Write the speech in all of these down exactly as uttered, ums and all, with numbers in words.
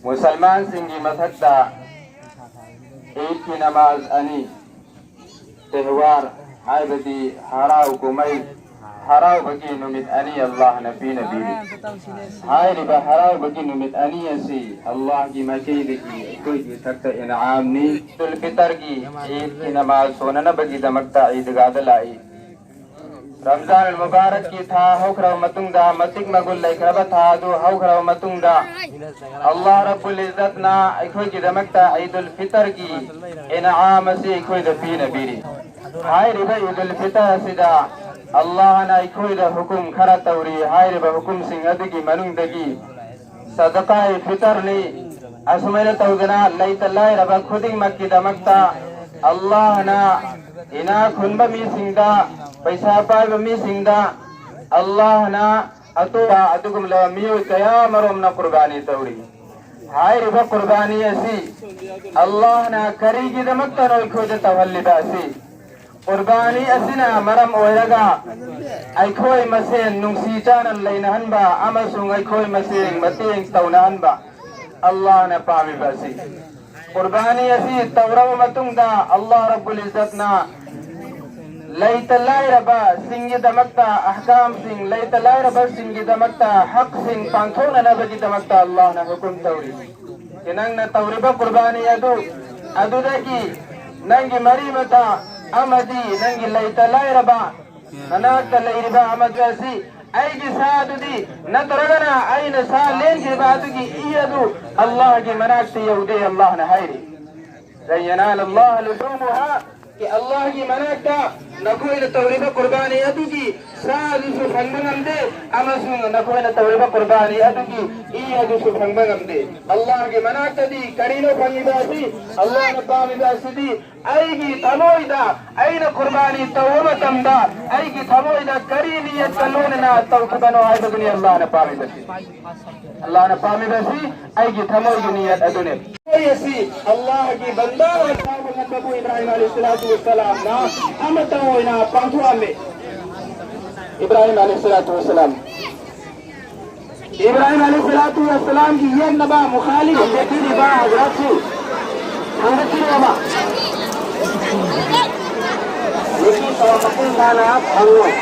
ꯃꯨꯁꯜꯃꯥꯟꯁꯤꯡꯒꯤ ꯃꯊꯛꯇ ꯏꯗꯀꯤ ꯅꯃꯥꯖ ꯑꯅꯤ, ꯇꯦꯍꯋꯥꯔ ꯍꯥꯏꯕꯗꯤ ꯍꯔꯥꯎ ꯀꯨꯝꯍꯩ, ꯍꯔꯥꯎꯕꯒꯤ ꯅꯨꯃꯤꯠ ꯑꯅꯤ ꯑꯜꯂꯥꯍꯅ ꯄꯤꯅꯕꯤꯔꯤ꯫ ꯍꯥꯏꯔꯤꯕ ꯍꯔꯥꯎꯕꯒꯤ ꯅꯨꯃꯤꯠ ꯑꯅꯤ ꯑꯁꯤ ꯑꯜꯂꯥꯍꯒꯤ ꯃꯥꯏꯀꯩꯗꯒꯤ ꯑꯩꯈꯣꯏꯒꯤ ꯃꯊꯛꯇ ꯏꯅꯥꯝꯅꯤ꯫ ꯏꯗꯨꯜ ꯐꯤꯇꯔꯒꯤ ꯏꯗꯀꯤ ꯅꯃꯥꯖ ꯁꯣꯟꯅꯅꯕꯒꯤꯗꯃꯛꯇ ꯏꯗꯒꯥꯗ ꯂꯥꯛꯏ꯫ ꯔꯝꯖꯥꯟ ꯃꯨꯕꯥꯔꯛꯀꯤ ꯊꯥ ꯍꯧꯈ꯭ꯔꯕ ꯃꯇꯨꯡꯗ, ꯃꯇꯤꯛ ꯃꯒꯨꯟ ꯂꯩꯈ꯭ꯔꯕ ꯊꯥ ꯑꯗꯨ ꯍꯧꯈ꯭ꯔꯕ ꯃꯇꯨꯡꯗ, ꯑꯜꯂꯥꯍ ꯔꯕꯨꯜ ꯏꯖꯠꯅ ꯑꯩꯈꯣꯏꯒꯤꯗꯃꯛꯇ ꯏꯗꯨꯜ ꯐꯤꯇꯔꯒꯤ ꯏꯅꯥꯝ ꯑꯁꯤ ꯑꯩꯈꯣꯏꯗ ꯄꯤꯅꯕꯤꯔꯤ꯫ ꯍꯥꯏꯔꯤꯕ ꯏꯗꯨꯜ ꯐꯤꯇꯔ ꯑꯁꯤꯗ ꯑꯜꯂꯥꯍꯅ ꯑꯩꯈꯣꯏꯗ ꯍꯨꯀꯨꯝ ꯈꯔ ꯇꯧꯔꯤ꯫ ꯍꯥꯏꯔꯤꯕ ꯍꯨꯀꯨꯝꯁꯤꯡ ꯑꯗꯨꯒꯤ ꯃꯅꯨꯡꯗꯒꯤ ꯁꯗꯀꯥꯏ ꯐꯤꯇꯔꯅꯤ꯫ ꯑꯁꯨꯃꯥꯏꯅ ꯇꯧꯗꯅ ꯂꯩꯇ ꯂꯥꯏꯔꯕ ꯈꯨꯗꯤꯡꯃꯛꯀꯤꯗꯃꯛꯇ ꯑꯜꯂꯥꯍꯅ ꯏꯅꯥ ꯈꯨꯟꯕ ꯃꯤꯁꯤꯡꯗ, ꯄꯩꯁꯥ ꯄꯥꯏꯕ ꯃꯤꯁꯤꯡꯗ ꯑꯜꯂꯥꯍꯅ ꯑꯇꯣꯞꯄ ꯑꯗꯨꯒꯨꯝꯂꯕ ꯃꯤꯑꯣꯏ ꯀꯌꯥ ꯑꯃꯔꯣꯝꯅ ꯀꯨꯔꯕꯥꯅꯤ ꯇꯧꯔꯤ꯫ ꯍꯥꯏꯔꯤꯕ ꯀꯨꯔꯕꯥꯅꯤ ꯑꯁꯤ ꯑꯜꯂꯥꯍꯅ ꯀꯔꯤꯒꯤꯗꯃꯛꯇꯅꯣ ꯑꯩꯈꯣꯏꯗ ꯇꯧꯍꯜꯂꯤꯕ ꯑꯁꯤ? ꯀꯨꯔꯕꯥꯅꯤ ꯑꯁꯤꯅ ꯃꯔꯝ ꯑꯣꯏꯔꯒ ꯑꯩꯈꯣꯏ ꯃꯁꯦꯟ ꯅꯨꯡꯁꯤ ꯆꯥꯟꯅ ꯂꯩꯅꯍꯟꯕ ꯑꯃꯁꯨꯡ ꯑꯩꯈꯣꯏ ꯃꯁꯦꯟ ꯃꯇꯦꯡ ꯇꯧꯅꯍꯟꯕ ꯑꯜꯂꯥꯍꯅ ꯄꯥꯝꯃꯤꯕ ꯑꯁꯤ꯫ ꯀꯨꯔꯕꯥꯅꯤ ꯑꯁꯤ ꯇꯧꯔꯕ ꯃꯇꯨꯡꯗ ꯑꯜꯂꯥꯍ ꯔꯕꯨꯜ ꯏꯖꯠꯅ ꯂꯩꯇ ꯂꯥꯏꯔꯕꯁꯤꯡꯒꯤꯗꯃꯛꯇ ꯑꯍꯀꯥꯝꯁꯤꯡ, ꯂꯩꯇ ꯂꯥꯏꯔꯕꯁꯤꯡꯒꯤꯗꯃꯛꯇ ꯍꯛꯁꯤꯡ ꯄꯥꯡꯊꯣꯛꯅꯅꯕꯒꯤꯗꯃꯛꯇ ꯑꯜꯂꯥꯍꯅ ꯍꯨꯀꯨꯝ ꯇꯧꯔꯤ꯫ ꯅꯪꯅ ꯇꯧꯔꯤꯕ ꯀꯨꯔꯕꯥꯅꯤ ꯑꯗꯨ, ꯑꯗꯨꯗꯒꯤ ꯅꯪꯒꯤ ꯃꯔꯤ ꯃꯇꯥ ꯑꯃꯗꯤ ꯅꯪꯒꯤ ꯂꯩꯇ ꯂꯥꯏꯔꯕ ꯅꯅꯥꯛꯇ ꯂꯩꯔꯤꯕ ꯑꯃꯗꯨ ꯑꯁꯤ ꯑꯩꯒꯤ ꯁꯥ ꯑꯗꯨꯗꯤ ꯅꯠꯇ꯭ꯔꯒꯅ ꯑꯩꯅ ꯁꯥ ꯂꯦꯟꯈꯤꯕ ꯑꯗꯨꯒꯤ ꯏ ꯑꯗꯨ ꯑꯜꯂꯥꯍꯒꯤ ꯃꯅꯥꯛꯇ ꯌꯧꯗꯦ꯫ ꯑꯜꯂꯥꯍꯅ ꯍꯥꯏꯔꯤ, "لن ينال الله لحومها"꯫ ꯑꯜꯂꯥꯍꯒꯤ ꯃꯅꯥꯛꯇ ꯅꯈꯣꯏꯅ ꯇꯧꯔꯤꯕ ꯀꯨꯔꯕꯥꯅꯤ ꯑꯗꯨꯒꯤ ꯁꯥ ꯑꯗꯨꯁꯨ ꯐꯪꯕ ꯉꯝꯗꯦ, ꯑꯃꯁꯨꯡ ꯅꯈꯣꯏꯅ ꯇꯧꯔꯤꯕ ꯀꯨꯔꯕꯥꯅꯤ ꯑꯗꯨꯒꯤ ꯏ ꯑꯗꯨꯁꯨ ꯐꯪꯕ ꯉꯝꯗꯦ꯫ ꯑꯜꯂꯥꯍꯒꯤ ꯃꯅꯥꯛꯇꯗꯤ ꯀꯔꯤꯅꯣ ꯐꯪꯉꯤꯕ ꯑꯁꯤ? ꯑꯜꯂꯥꯍꯅ ꯄꯥꯝꯃꯤꯕ ꯑꯁꯤꯗꯤ ꯑꯩꯒꯤ ꯊꯃꯣꯏꯗ, ꯑꯩꯅ ꯀꯨꯔꯕꯥꯅꯤ ꯇꯧꯕ ꯃꯇꯝꯗ ꯑꯩꯒꯤ ꯊꯃꯣꯏꯗ ꯀꯔꯤ ꯅꯤꯌꯠꯀ ꯂꯣꯏꯅꯅ ꯇꯧꯈꯤꯕꯅꯣ ꯍꯥꯏꯕꯗꯨꯅꯤ ꯑꯜꯂꯥꯍꯅ ꯄꯥꯝꯃꯤꯕꯁꯤ꯫ ꯑꯜꯂꯥꯍꯅ ꯄꯥꯝꯃꯤꯕꯁꯤ ꯑꯩꯒꯤ ꯊꯃꯣꯏꯒꯤ ꯅꯤꯌꯠ ꯑꯗꯨꯅꯤ꯫ ꯑꯩꯈꯣꯏ ꯑꯁꯤ ꯑꯜꯂꯥꯍꯒꯤ ꯕꯟꯗꯥ ꯑꯣꯏ ꯐꯥꯎꯕ ꯉꯝꯕꯕꯨ ꯏꯕ꯭ꯔꯥꯍꯤꯝ ꯑꯂꯩꯍꯤ ꯁꯂꯥꯇꯨ ꯋꯁꯁꯂꯥꯝꯅ ꯑꯃꯇ ꯑꯣꯏꯅ ꯄꯥꯡꯊꯣꯛꯑꯝꯃꯤ꯫ ꯏꯕ꯭ꯔꯥꯍꯤꯝ ꯑꯂꯩꯍꯤ ꯁꯂꯥꯇꯨ ꯋꯁꯁꯂꯥꯝ ꯏಬ್ರಾಹಿಂ ಅಲೈಹಿಸ್ಸಲಾತು ವಸ್ಸಲಾಂಗೆ ꯌꯦꯛꯅꯕ ꯃꯨꯈꯥꯂꯤꯐ ꯆꯠꯄꯤꯔꯤꯕ ꯍꯖꯔꯠꯁꯤꯡ ꯊꯥꯡꯒꯠꯄꯤꯔꯛꯑꯣꯕ꯫ ꯅꯨꯄꯤ ꯇꯧꯔ ꯃꯄꯨꯡ ꯐꯥꯅ ꯐꯪꯉꯣꯏ꯫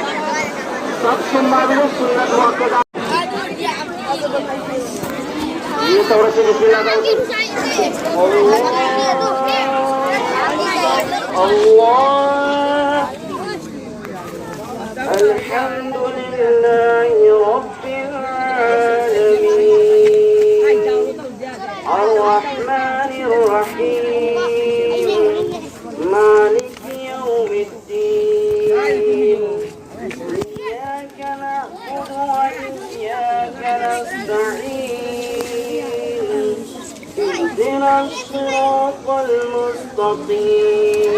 ꯆꯞ ꯆꯨꯝꯕ ꯑꯗꯨꯒ ꯁꯨꯟꯅꯠ ꯃꯨꯑꯛꯀꯗꯥ꯫ ꯌꯦ ꯇꯧꯔꯁꯤ, ꯕꯤꯁꯃꯤꯜꯂꯥꯍ ꯇꯧꯔꯁꯤ꯫ ꯑꯜꯂꯥꯍ ꯑꯜꯂꯥꯍ ꯑꯜꯍꯝꯗꯨꯂꯤꯜꯂꯥꯍꯤ ꯔꯕꯤꯜ આલമീൻ. الرحمن الرحيم. مالك يوم الدين. إياك نعبد وإياك نستعين. اهدنا الصراط المستقيم.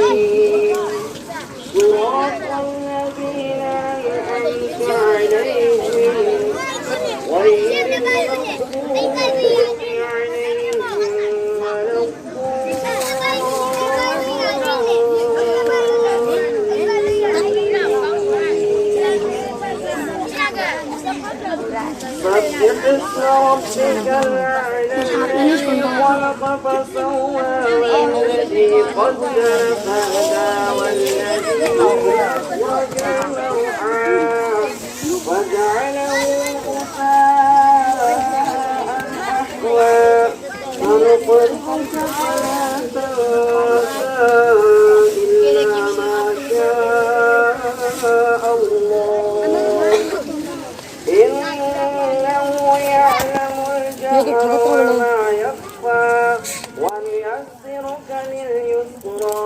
صراط الذين أنعمت عليهم غير المغضوب عليهم ولا الضالين. سبح اسم ربك الأعلى الذي خلق فسوى والذي قدر فهدى والذي أخرج المرعى فجعله غثاء أحوى. سنقرئك فلا تنسى إلا ما شاء الله. إنه يعلم الجهر وما يخفى. ونيسرك لليسرى.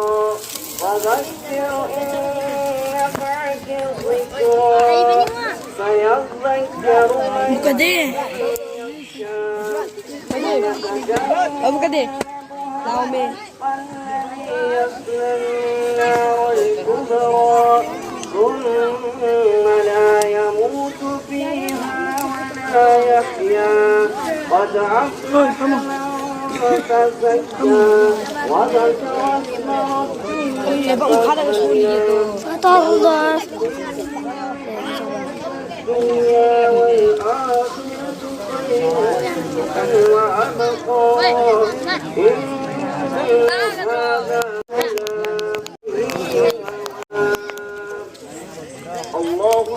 فذكر إن نفعت الذكرى. سيذكر من يخشى. Abu Kadir. الذي يصلى النار الكبرى. ثم لا يموت فيها ولا يحيا. قد أفلح من تزكى. وذكر اسم ربه فصلى. الدنيا والآخرة وأبقى. إن هذا الله.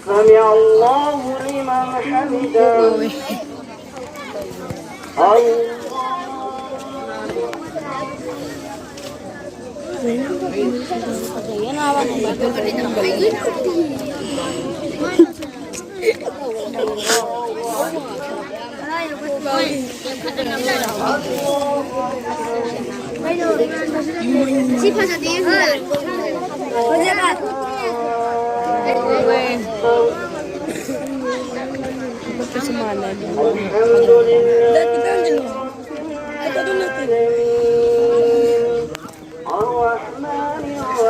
سمع الله لمن حمده. الله.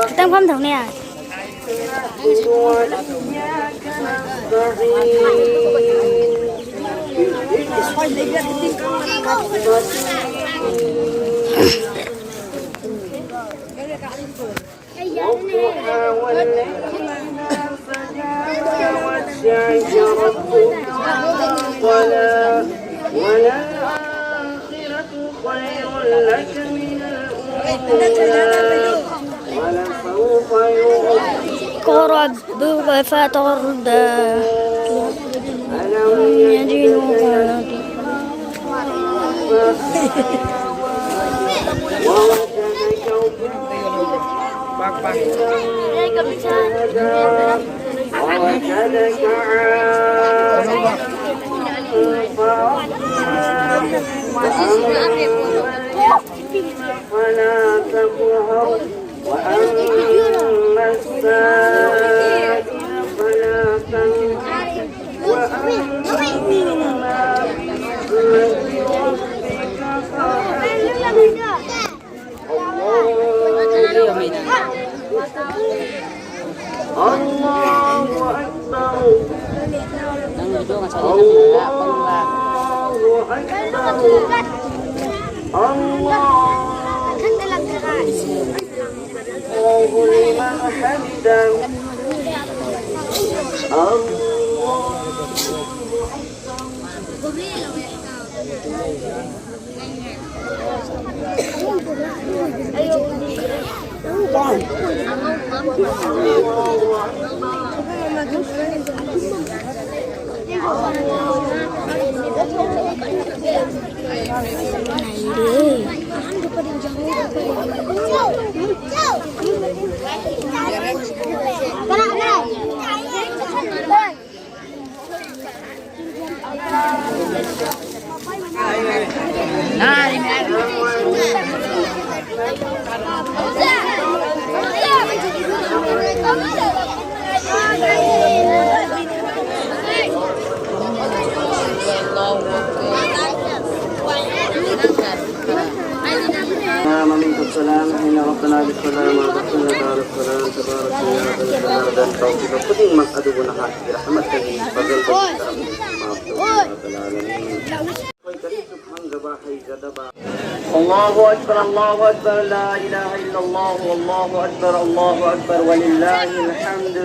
ꯈꯤꯇꯪ ꯐꯝ ꯊꯧꯅꯦ ꯌꯥꯔꯦ꯫ والضحى والليل إذا سجى، ما ودعك ربك وما قلى، وللآخرة خير لك من الأولى، ولسوف يعطيك ربك فترضى. ألم يجدك يتيما فآوى، ووجدك ضالا فهدى، ووجدك عائلا فأغنى، فأما اليتيم فلا تقهر، وأما السائل فلا تنهر، وأما بنعمة ربك فحدث. الله أكبر. الله أكبر. الله أكبر. الله Amin. Salam, inna Rabbana bis salam, wa rabbana darus salam, tabarak ya dal jalali wal ikram. Khuding mas adu guna hati rahmat dari fadl dari karam. Maaf, ya Rabbal Alamin. الله أكبر، الله أكبر، لا إله إلا الله، الله أكبر، الله أكبر، ولله الحمد.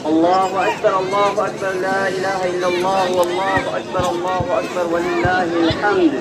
الله أكبر، الله أكبر، لا إله إلا الله، والله أكبر، الله أكبر، ولله الحمد.